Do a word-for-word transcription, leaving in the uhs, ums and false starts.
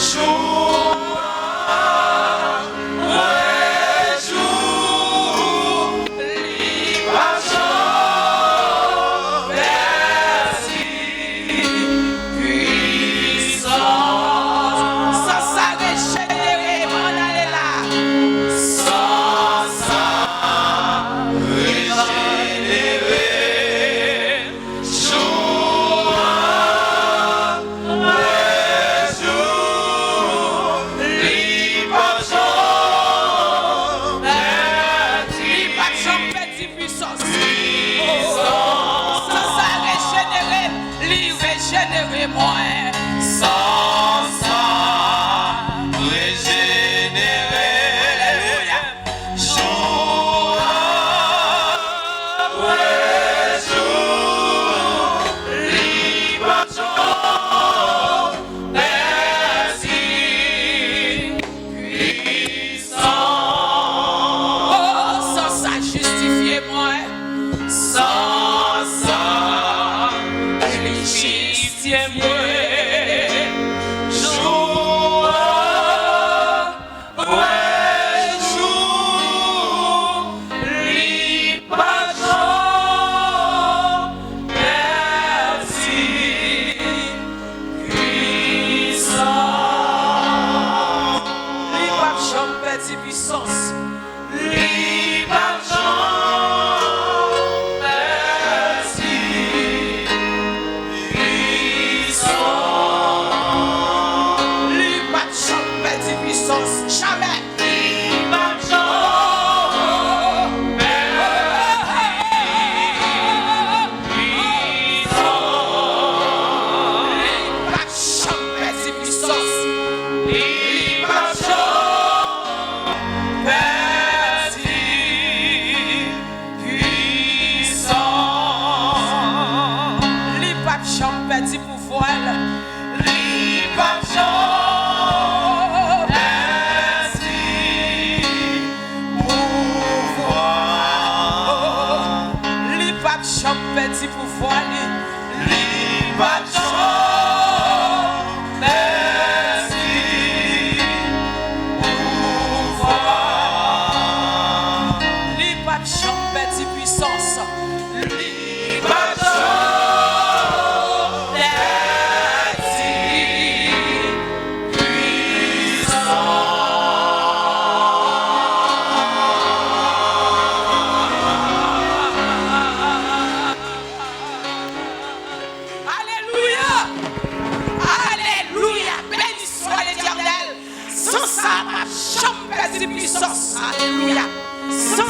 Jou apre jou, li pa janm pèdi pwisans. San sa rejenere, ann ale la. San sa rejenere. Jou apre jou, li pa janm pèdi. Li pa janm pèdi pwisans. San sa rejenere m, li rejenere mwen. San sa rejenere. Alelouya. Jou apre jou, li pa janm pèdi pwisans. Oh, san sa jistifye mwen. San sa jistifye mwen. Jou apre jou, li pa janm pèdi pwisans. Li p ap janm pèdi pwisans. Li p ap janm pèdi pwisans. Li p ap janm pèdi pwisans. Jamè. Li p ap janm pèdi pwisans. Li p ap janm pèdi pwisans. Li p ap janm pèdi pwisans. Li p ap janm pèdi pouvwa l. Li p ap janm pèdi pouvwa. Li p ap janm pèdi pouvwa li. Li p ap janm pèdi pouvwa. Li p ap janm pèdi pwisans. Li p ap janm pèdi pwisans. Alelouya! Alelouya! Beni swa Letènèl! San sa a p ap janm pèdi pwisans. Alelouya! San